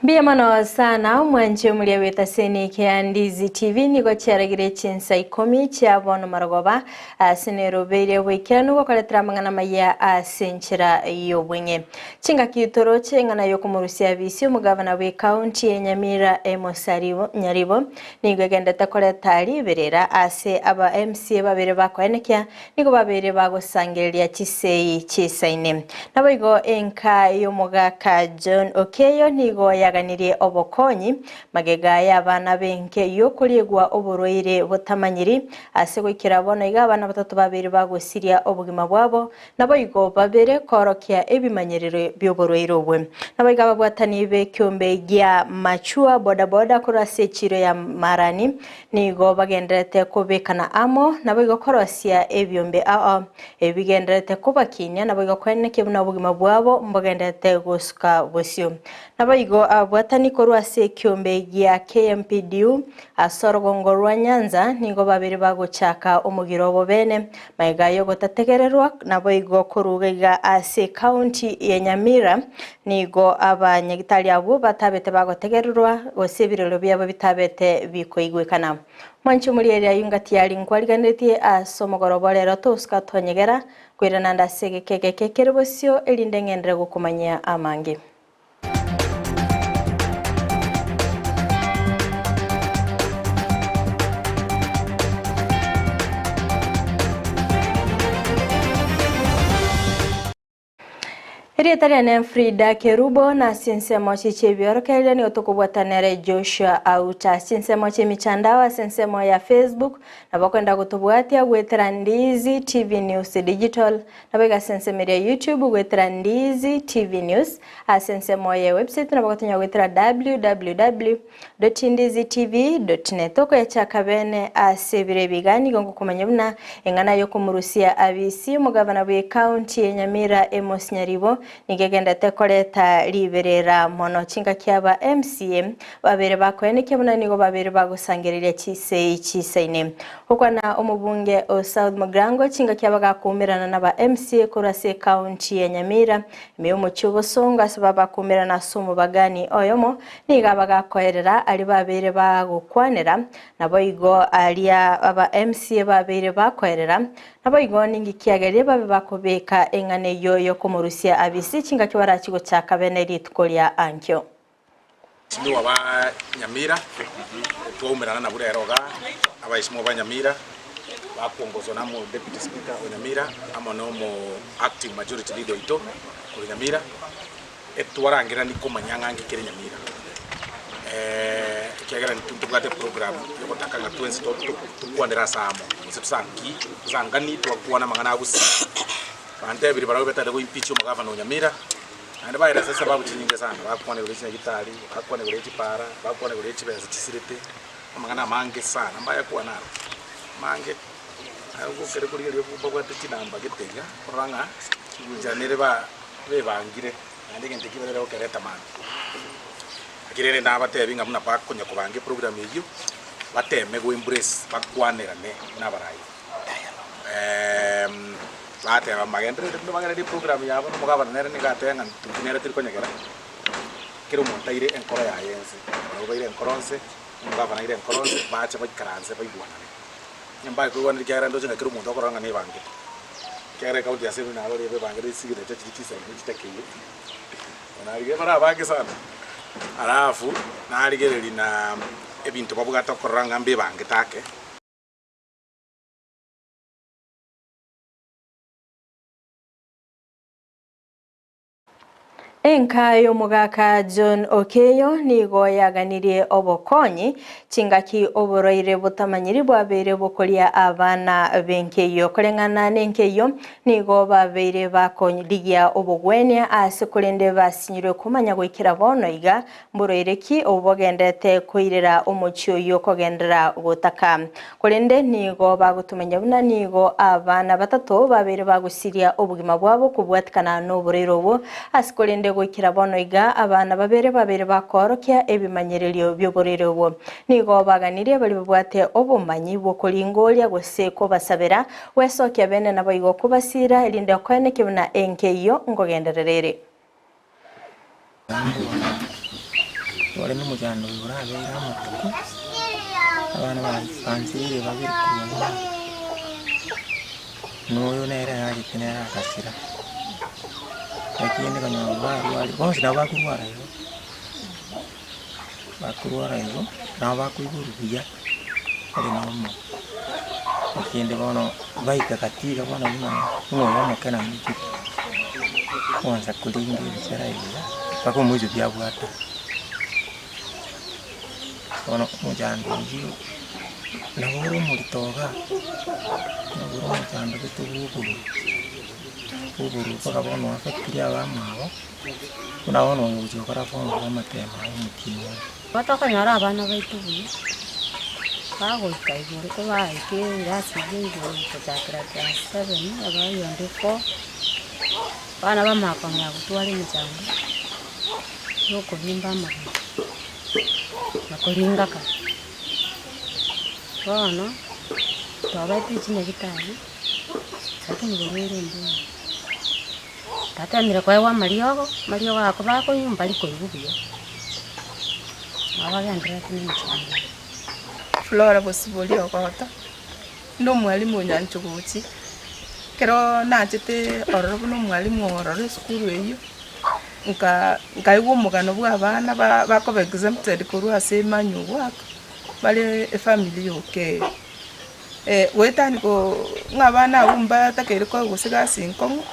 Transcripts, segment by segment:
Mbuya mono sana omwanche omoria bw'etaseni kia Ndizi TV nigo chiaragire chinsa ikomi chia bono marogoba ase nerobeire oboikeranu gokoretera amang'ana amaya ase enchera y'obweng'e. Chingaki toroche eng'ana y'okomorusia abisi omogavana bw'ecounty ya Nyamira Amos Nyaribo nigo egendete koreta riberera ase aba MCA babere bakoenekia Nigo babeire bagosangereria chisei chisaine. Naboigo enka y'omogaka John Okeyo nigo yaganirie obokonyi magega y'abana b'enke y'okoriegwa oborwaire botamanyiri. Ase goikera bono iga abana batato babeire bagosiria obogima bwabo, naboigo babere koorokia ebimanyerero bi'oborwaire obwe. Naboigo ababwatani b'ekiombe gia Machua bodaboda korwa ase echiro ya Marani Nigo bagendererete kobekana amo, naboigo korosia ebiombe ao ebi bigendererete kobakinia, naboigo koenekia buna obogima bwabo mbogendererete gosuka bosio. Naboigo ababwatani korwa ase ekiombe gia KMPDU ase orogongo rwa Nyanza nigo babere bagochaka omogiro obo bene magega y'ogotategererwa naboigo koruga iga ase ecounty ya Nyamira Nigo abanyagitari abwo batabete bagotegererwa, gose ebirero biabo bitabete bikoigwekana. Mwanche omoriere ayio ngati aria nkwariganeretie ase omogoroba o rero tosuka tonyegera, koirana ande ase egeka egeke kere bosio, erinde ng'enderere gokomanyia amange. Erieta riane Frida Kerubo, na ase ensemo chie chi'ebiorokererio nigo tokobwata nere Joshua Auta. Ase ensemo chi'emitandao ase ensemo ya Facebook, nabo okoenda gotobwatia goetera Ndizi TV News Digital, naboigo ase ensemo eria ya YouTube goetera Ndizi TV News, ase ensemo ye website nabo ogotonya goetera www. Ndizitv.net. Tokoyachaka bene ase ebiro ebi iga nigo ngokomanya buna eng'ana yokomorusia abisi omogavana bwe county ya Nyamira Amos Nyaribo nigo egendete koreta riberera mono chingaki aba MCA babere bakoenekia buna nigo babere bagosangereria chisei chisaine. Gokwana omobunge o South Mugirango chingaki aba gakoumerana naba MCA korwa ase ecounty ya Nyamira ime yomochie obosongo ase babakoumerana ase omobagani oyomo Nigo abagakoerera aria babeire bagokwanera, naboigo aria aba MCA babeire bakoerera, naboigo ninki kiagerire babe bakobeka eng'ana eyio yokomorusia abisi chingaki barachi gochaka bene rituko ria ankio. Mheshimiwa ba Nyamira, twaumerana nabwo rero iga, abaesimwa ba Nyamira bakuongozwa na omo Deputy Speaker o Nyamira amo na omo Acting Majority Leader oito korwa Nyamira. Etwarangerani komanya ng'a nki kere nyamira, ekiagera intwe ntobwate eprogram yogotaka ng'a twensi tokwanere ase amo, gose tosanki tosangani twakwana amang'ana a gusii. Bantebirie barabwo betagete go impeach omogavana o Nyamira, naende baeresa ase esababu chinyinge sana, bakwana igoro ya chinyagitari, bakwana igoro ya chipara, bakwana igoro ya chibesa chisirete, amang'ana amange sana mbayakwana aro, amange. Aye ogokere korigereria babwate chinamba gete iga, orora ng'a enchera nere ba. Bebangire, naende egento ekio barere gokereta mambia. Naki rende nabatebi ng'a buna bakonya kobanga eprogram eyio, bateme go embrace bakwanerane buna abarai. Bateba magenderere buna bagenderere eprogram yabo na omogabana nere nigo ateba ng'a intwe nere tori konyegera, kera omonto aire enkoro yaye ense, barabwo baire enkoro nse, omogabana aire enkoro nse, bache baikaranse baigwanane. Onye mbakoigwanera ekiagera ndoche ng'a kera omonto akorora ng'a nebangete. Ekiagera ekaunti ya Seme naro riebe ebangete chisignature chiria chisaine chitakeire. Narigereria bare abange sana. Alafu narigereria na ebinto babwate okorora ng'a mbebangete ake. Enka y'omogaka John Okeyo nigo yaganirie obokonyi chingaki oborwaire botamanyiri bwabeire bokoria abana b'enka eyio. Koreng'ana n'enka eyio nigo babeire bakorigia obogwenia ase korende basinyirwe komanya goikera bono iga mborwaire ki obo bogenderete koirera omochie oyio kogenderera gotaka. Korende nigo bagotomanya buna nigo abana batato babeire bagosiria obogima bwabo kobwatikana noborwaire obwo, ase korende goikera bono iga abana babere babeire bakoorokia ebimanyererio bi'oborwaire obwo. Nigo baganirie baria babwate obomanyi bw'okoringoria gose kobasabera, gwesokia bene naboigo kobasiira, erinde okoenekia buna enka eyio nkogenderera ere. Ore nomochando oyo orabeire amatuko, abana bansireire babere korwa nyuma, na oyo nere ararete nere agasira. Lakini konyora barwarire, bonsi nabo bakorwara igo, bakorwara igo, nabo bakoiborwa buya, bare normal. Lakini bono baika gati iga bono buna buna oyo omoke namochire, kwansa koringa ebichera ebiya, mpaka omoiso biabwata. Bono omochando oyio, nabo ore omorito igaa, nabo ore omochando gete bwa obororo, bwa obororo mpaka bono oaffectire abamwabo, buna bono oyo ogochia gokora form four amatemo aye omotienyi oyo. Tokonyora abana baito buya, bagoika igoro kobaika erasi ya igoro gochakera class seven, abayonde four, abana bamanya kong'ea gotwara emechando ya okobimba amagoro na koringa kare. Bono, twabaetire chinyagitari, lakini borwaire mbuya. Twatemire koegwa amariogo, amariogo aya kobakonywa mbari koigwa buya, nabo bagendererete na emechando eye. Flora Bosibori Ogoto, inde omwalimu o Nyanchogochi, ekero nachete ororo buna omwalimu ororo esukuru eywo, nka nkaigwa omogano bwa abana ba bakoba exempted korwa ase emanual work, bare efamiri ya Okeyo. Goetani koo ng'a abana abwo mbatakeire koegwa gose egasi enkong'u,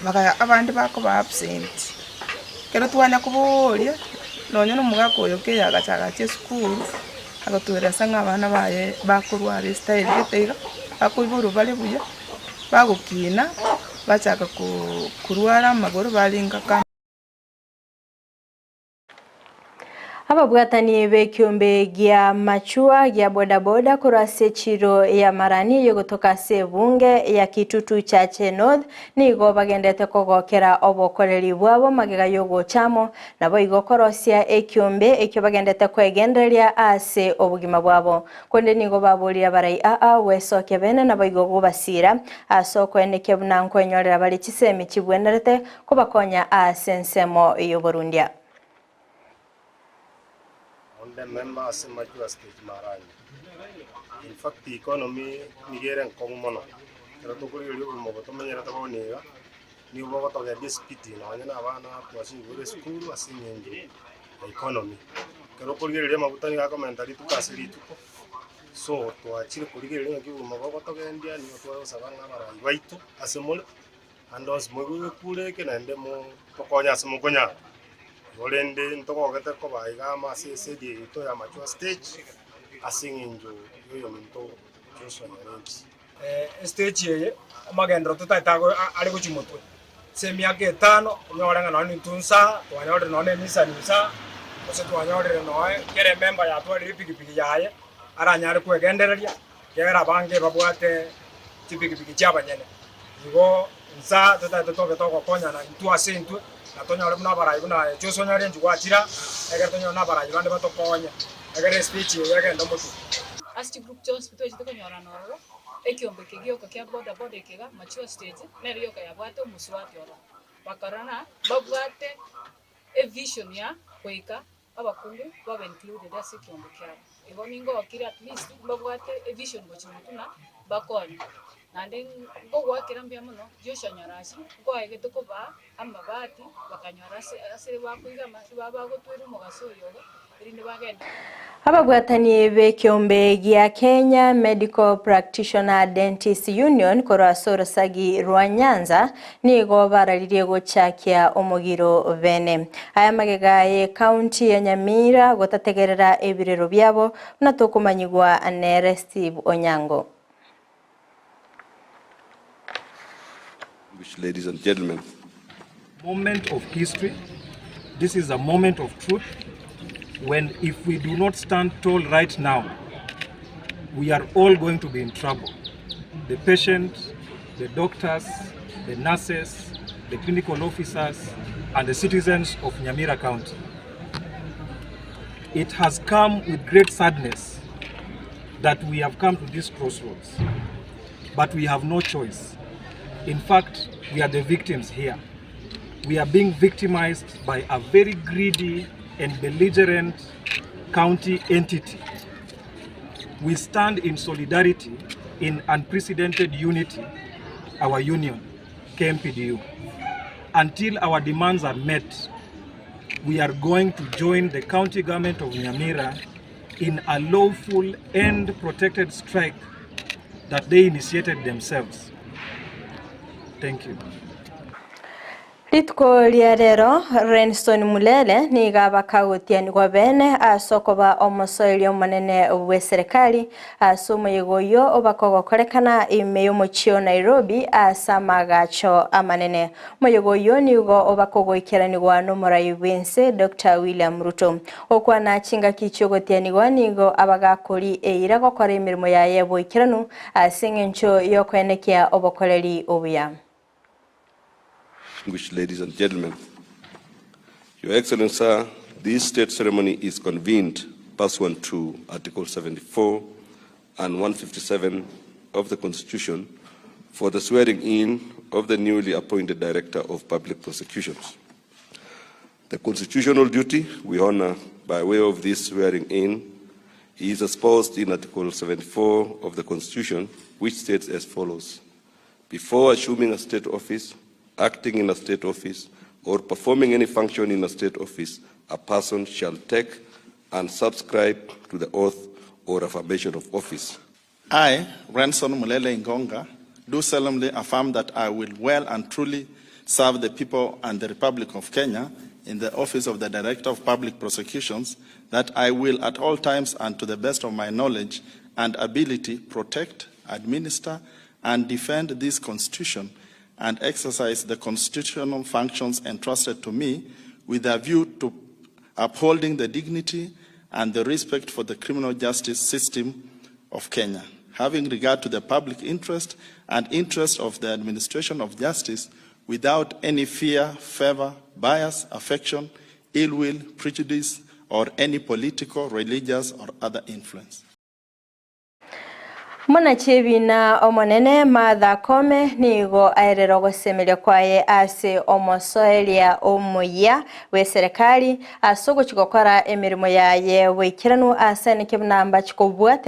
baka abande bakoba absent. Ekero twanya koboria, nonye na omogaka oyo Okeyo agacha agacha esukuru, agatoeresa ng'a abana baye bakorwara estyle gete iga, bakoiborwa bare buya, bagokina, bachaka koo korwara amagoro baringa ka. Ababwatani b'ekiombe gia Machua gia bodaboda korwa ase echiro ya Marani eyogotoka ase ebunge ya Kitutu Chache North nigo bagendete kogokera obokoreri bwabo magega y'ogocha amo naboigo korosia ekiombe ekio bagendete kwegendereria ase obogima bwabo. Korende nigo baborire abarai aa gwesokia bene naboigo gobasiira ase okoenekia buna nkwenyorera bare chisemi chibwenerete kobakonya ase ensemo y'oborundia. Onde member ase Majua stage Marani. In fact economy nigo ere enkong'u mono, ekero tokorigereria obogima obo tomenyerete bono iga, nigo bogotogendia esipiti nonye na abana twasibire esukuru ase eng'encho ya economy. Ekero okorigereria amaguta nigo akomenta rituko ase rituko, so twachire korigereria ng'aki obogima bogotogendia nigo tware gosaba ng'a abarai baito ase more. Ande onsi moigwe egekuro eke, naende motokonye ase mokonyara. Korende ntogogete koba iga amo ase esegi yaito ya Mature Stage ase eng'encho y'oyominto Joshua Nyarenchi. Estage eye amagenderero totaete are gochia motwe. Ase emiaka etano onyore ng'a nonye intwe nsa twanyorire nonye na enisani nsa, gose twanyorire nonye kera emember yatwarire epikipiki yaye aranyare kwegendereria. Ekiagera abange babwate chipikipiki chi'abanyene. Igo insa totaete tobe togokonyana intwe ase intwe, na tonyore buna abarai buna aye Joshua Nyarenchi gwachira, egere tonyore nabarai bande batokonye, egere estage eye egende omotwe. Ase chigroup chionsi pi twachete konyorana ororo, ekiombe eke gioka kia boda boda eke iga, mature stage, nere yoka yabwate omosubati ororo. Bakarora ng'a mbabwate evision ya goika abakungu babe included ase ekiombe kiabo. Igo ningokire at least mbabwate evision gochia motwe ng'a mbakonye. Naende ngogoakera mbuya mono Joshua Nyarachi, nkoaegete kobaa amabati bakanyora ase ase bakoigama ase bagotwera omogaso oyo iga erinde bagende. Ababwatani b'ekeombe gia Kenya Medical Practitioner Dentist Union korwa ase orosagi rwa Nyanza nigo bararirie gochakia omogiro bene. Aya magega y'ecounty ya Nyamira gotategerera ebirero biabo buna tokomanyigwa nere Steve Onyango. Ladies and gentlemen. Moment of history. This is a moment of truth when if we do not stand tall right now, we are all going to be in trouble. The patient, the doctors, the nurses, the clinical officers, and the citizens of Nyamira County. It has come with great sadness that we have come to this crossroads, but we have no choice. In fact, we are the victims here. We are being victimized by a very greedy and belligerent county entity. We stand in solidarity in unprecedented unity, our union, KMPDU. Until our demands are met, we are going to join the county government of Nyamira in a lawful and protected strike that they initiated themselves. Thank you. Rituko ria rero Renson Mulele nigo abakagotianigwa bene ase okoba omosoeri omonene bw'eserekari ase omoyega oyo obakogokorekana ime y'omochie o Nairobi ase amagacho amanene. Omoyega oyo nigo obakogoikeranigwa n'omorai bw'ense Dr William Ruto. Gokwana chingaki chiogotianigwa nigo abagakori eira gokora emeremo yaye boikeranu ase eng'encho y'okoenekia obokoreri obuya. Distinguished ladies and gentlemen, Your Excellency, sir, this state ceremony is convened pursuant to Article 74 and 157 of the Constitution for the swearing in of the newly appointed Director of Public Prosecutions. The constitutional duty we honor by way of this swearing in is espoused in Article 74 of the Constitution, which states as follows. Before assuming a state office, acting in a state office, or performing any function in a state office, a person shall take and subscribe to the oath or affirmation of office. I, Renson Mulele Ingonga, do solemnly affirm that I will well and truly serve the people and the Republic of Kenya in the office of the Director of Public Prosecutions, that I will at all times and to the best of my knowledge and ability protect, administer, and defend this Constitution and exercise the constitutional functions entrusted to me with a view to upholding the dignity and the respect for the criminal justice system of Kenya, having regard to the public interest and interest of the administration of justice without any fear, favor, bias, affection, ill will, prejudice, or any political, religious, or other influence. Omonachebina omonene Martha Koome nigo aerera ogosemeria kwaye ase omosoeria omoyia bw'eserekari ase ogochi gokora emeremo yaye boikeranu ase eneke buna mbachi kobwatera.